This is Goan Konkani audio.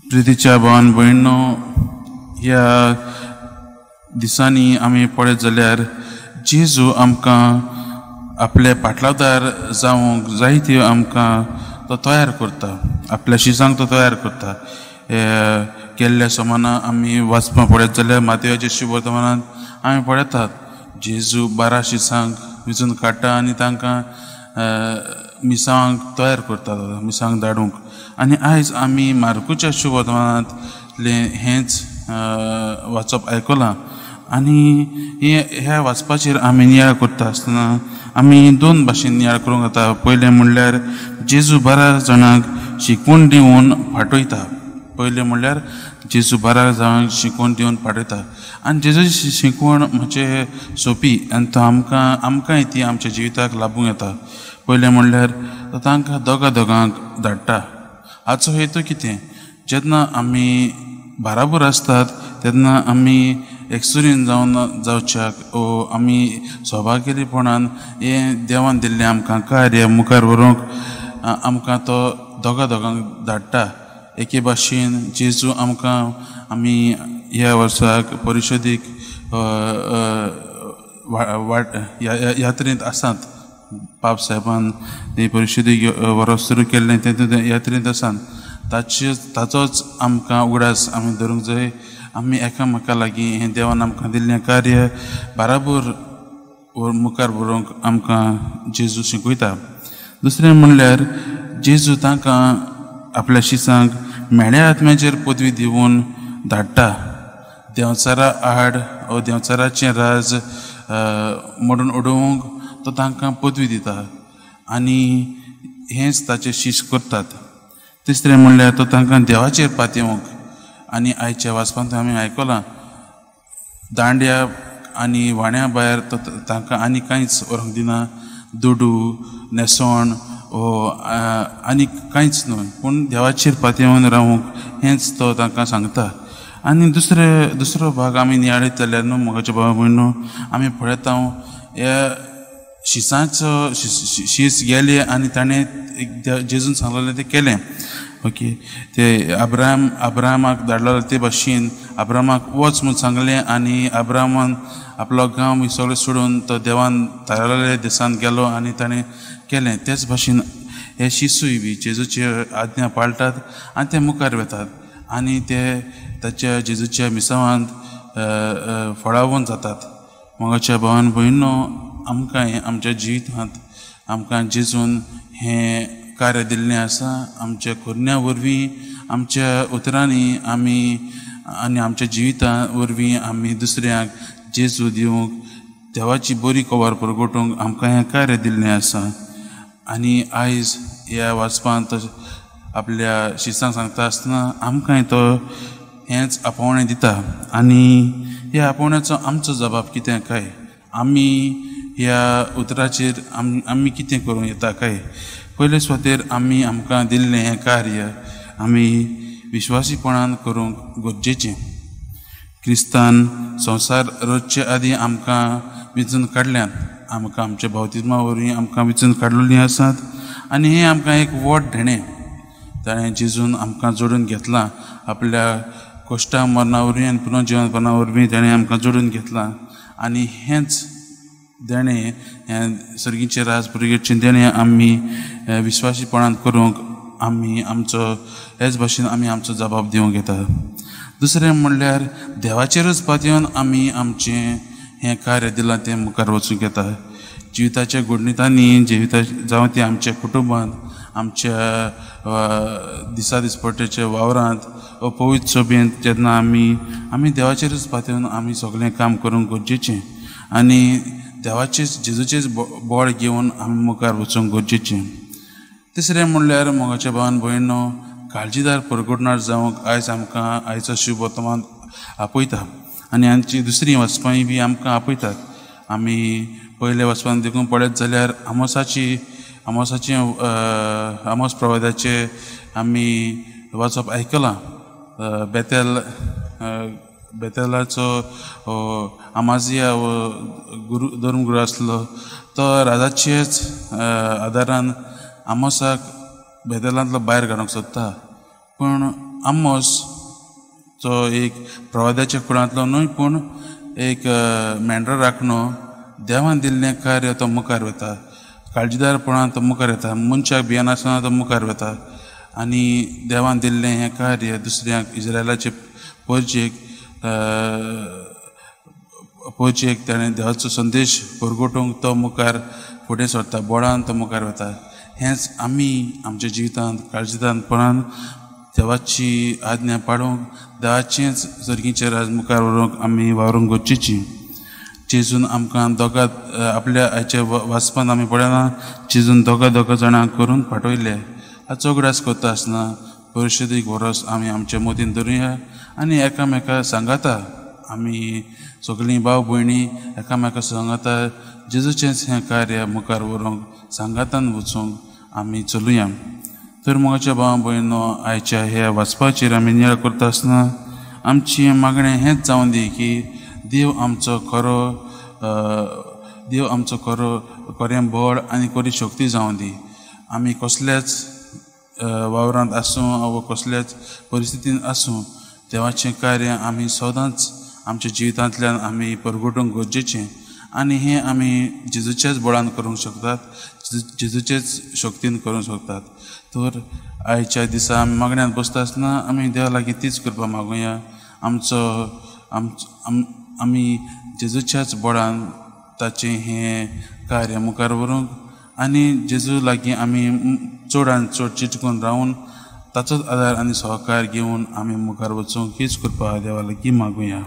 प्रितीच्या भावान भयणो, ह्या दिसांनी आमी पळयत जाल्यार जेजू आमकां आपले पाटलादार जावंक जायत्यो आमकां तो तयार करता, आपल्या शिजांक तो तयार करता. केल्ल्या समाना आमी वाचपां पळयत जाल्यार मातयाच्या शुभवर्तमानांत आमी पळयतात जेजू 12 शिसांक विंचून काडटा आनी तांकां मिसांक तयार करता, मिसांक धाडूंक. आनी आयज आमी मार्कुच्या शुभवर्तमानांतलें हेंच वाचप आयकलां. आनी ह्या वाचपाचेर आमी नियाळ करता आसतना आमी दोन भाशेन नियाळ करूंक जाता. पयलें म्हणल्यार जेजू 12 जाणांक शिकवण दिवन पाठयता. पयलें म्हणल्यार जेजू 12 जाणांक शिकवण दिवन पाठयता. आनी जेजूची शिकवण म्हणजे सोंपी आनी तो आमकां आमकांय ती आमच्या जिविताक लाबूंक येता. पयलें म्हणल्यार तो तांकां दोगां दोगांक धाडटा. हाचो हेतू कितें? जेन्ना आमी बाराबर आसतात तेन्ना आमी एकसुरीन जावन जावच्याक ओ आमी सौभाग्यपणान हें देवान दिल्लें आमकां कार्य मुखार व्हरूंक आमकां तो दोगां दोगांक धाडटा. एके भाशेन जेजू आमकां आमी ह्या वर्साक परिशदेक यात्रेंत आसात. पाप साहेबान ते परिशदेक व्हरप सुरू केल्लें तें यात्रेंत आसात. ताचोच आमकां उगडास आमी धरूंक जाय. आमी एकामेका लागीं हें देवान आमकां दिल्लें कार्य बाराबर मुखार व्हरूंक आमकां जेजू शिकयता. दुसरें म्हणल्यार जेजू तांकां आपल्या शिसांक मेळ्या आत्म्याचेर पदवी दिवन धाडटा. देंवचारा आड ओ देंवचाराचें राज मोडून उडोवंक तो तांकां पदवी दिता आनी हेंच ताचे शीश करतात. तिसरें म्हणल्यार तो तांकां देवाचेर पातयेवंक. आनी आयच्या वाचपांत आमी आयकलां दांड्या आनी वाण्या भायर तो तांकां आनी कांयच व्हरूंक दिना, दुडू न्हेसण ओ आनी कांयच न्हय, पूण देवाचेर पातयेवन रावूंक हेंच तो तांकां सांगता. आनी दुसरो भाग आमी नियाळीत जाल्यार न्हू मोगाच्या भावा भयणो, आमी पळयता ह्या शिसांचो शीस गेले आनी ताणें जेजून सांगलेलें तें केलें. ओके, ते अब्राहमाक धाडलेलो ते भाशेन अब्राहमाक वच म्हूण सांगलें आनी अब्राहमान आपलो गांव सगळें सोडून तो देवान थारायलेल्या देशांत गेलो आनी ताणें केलें. तेच भाशेन हे शिसूय बी जेजूची आज्ञा पाळटात आनी ते मुखार वतात आनी ते ताच्या जेजूच्या मिसावांत फळावून जातात. मोगाच्या भावान भयणो, आमकांय आमच्या जिवितांत आमकां जेजून हें कार्य दिल्लें आसा. आमच्या करण्या वरवीं, आमच्या उतरांनी आमी आनी आमच्या जिविता वरवीं आमी दुसऱ्यांक जेजू दिवंक, देवाची बरी खबर परगटूंक आमकां हें कार्य दिल्लें आसा. आनी आयज ह्या वाचपांत आपल्या शिसांक सांगता आसतना आमकांय तो हेंच आपोवणें दिता. आनी ह्या आपोवण्याचो आमचो जबाब कितें काय, आमी ह्या उतराचेर आमी कितें करूं येता काय? पयले सुवातेर आमी आमकां दिल्लें हें कार्य आमी विश्वासीपणान करूंक गरजेचें. क्रिस्तान संवसार रचचे आदीं आमकां विंचून काडल्यात, आमकां आमच्या बाप्तिज्मा वरवीं आमकां विंचून काडलेलीं आसात आनी हें आमकां एक व्हड धेणें. ताणें जेजून आमकां जोडून घेतलां आपल्या कश्टा मरणा वरवीं आनी पुनर्जिवनपणा वरवीं ताणें आमकां जोडून घेतलां आनी हेंच देणें, हें सर्गीचें राज पुर्तुगेजचें देणें आमी विश्वासीपणान करूंक आमी आमचो हेच भाशेन आमी आमचो जबाब दिवंक येता. दुसरें म्हणल्यार देवाचेरूच पातयेवन आमी आमचें हें कार्य दिलां तें मुखार वचूंक येता. जिविताच्या घडणुकांनी, जिविता जावं तें आमच्या कुटुंबांत, आमच्या दिसा दिसपट्टेच्या वावरांत वा पवित्र सभेंत जेन्ना आमी आमी देवाचेरूच पातयेवन आमी सगळें काम करूंक गरजेचें आनी देवाचेच जेजूचेच बळ घेवन आमी मुखार वचूंक गरजेचें. तिसरें म्हणल्यार मोगाच्या भावान भयणो, काळजीदार परगटणार जावंक आयज आमकां आयचो शुभ वर्तमान आपयता आनी आमची दुसरीं वाचपांय बी आमकां आपयतात. आमी पयले वाचपान देखून पळयत जाल्यार आमोसाचें आमोस प्रवादाचें आमी वाचप आयकलां. बेतेलाचो आमाजिया हो गुरू धर्मगुरू आसलो, तो राजाचेच आदारान आमोसाक बेतेलांतलो भायर काडूंक सोदता. पूण आमोस जो एक प्रवादाच्या कुळांतलो न्हय पूण एक मेंढरा राखणो देवान दिल्लें कार्य तो मुखार वता, काळजीदारपणान तो मुखार येता, मनशाक भियेनासतना तो मुखार वता आनी देवान दिल्लें हें कार्य दुसऱ्यांक इस्रायलाचे परजेक परजेक ताणें देवाचो संदेश परगटूंक तो मुखार फुडें सरता, बळान तो मुखार वता। हेंच आमी आमच्या जिवितांत काळजीदारपणान देवाची आज्ञा पाळूंक, देवाचेंच सर्गीचें राज मुखार व्हरूंक आमी वावरूंक गरजेची। जेजून आमकां दोगां आपल्या आयच्या वाचपान आमी पळयना, जेजून दोगां दोगां जाणांक करून पाठयले। हाचो उगडास करता आसतना परिशदेक वरस आमी आमच्या मतीन धरुया आनी एकामेका सांगाता आमी सगळीं भाव भयणी एकामेका सांगाता जेजूचेंच हें कार्य मुखार व्हरूंक सांगातान वचूंक आमी चलुया। तर म्हज्या भाव भयणो आयच्या ह्या वाचपाचेर आमी नियाळ करता आसतना आमची मागणें हेंच जावन दी की देव आमचो खरो देव आमचो खरो खरें बळ आनी खरी शक्ती जावन दी। आमी कसल्याच वावरांत आसूं वा कसल्याच परिस्थितींत आसूं देवाचें कार्य आमी सदांच आमच्या जिवितांतल्यान आमी परगटूंक गरजेचें आनी हें आमी जेजूच्याच बळान करूंक शकतात, जेजूचेच शक्तीन करूंक शकतात। तर आयच्या दिसा आमी मागण्यांत बसता आसतना आमी देवा लागीं तीच कृपा मागुया, आमचो आमी जेजूच्याच बळान ताचें हें कार्य मुखार व्हरूंक आनी जेजू लागीं आमी चडान चड चिटकून रावून ताचोच आदार आनी सहकार घेवन आमी मुखार वचूंक हीच कृपा देवा लागीं मागुया।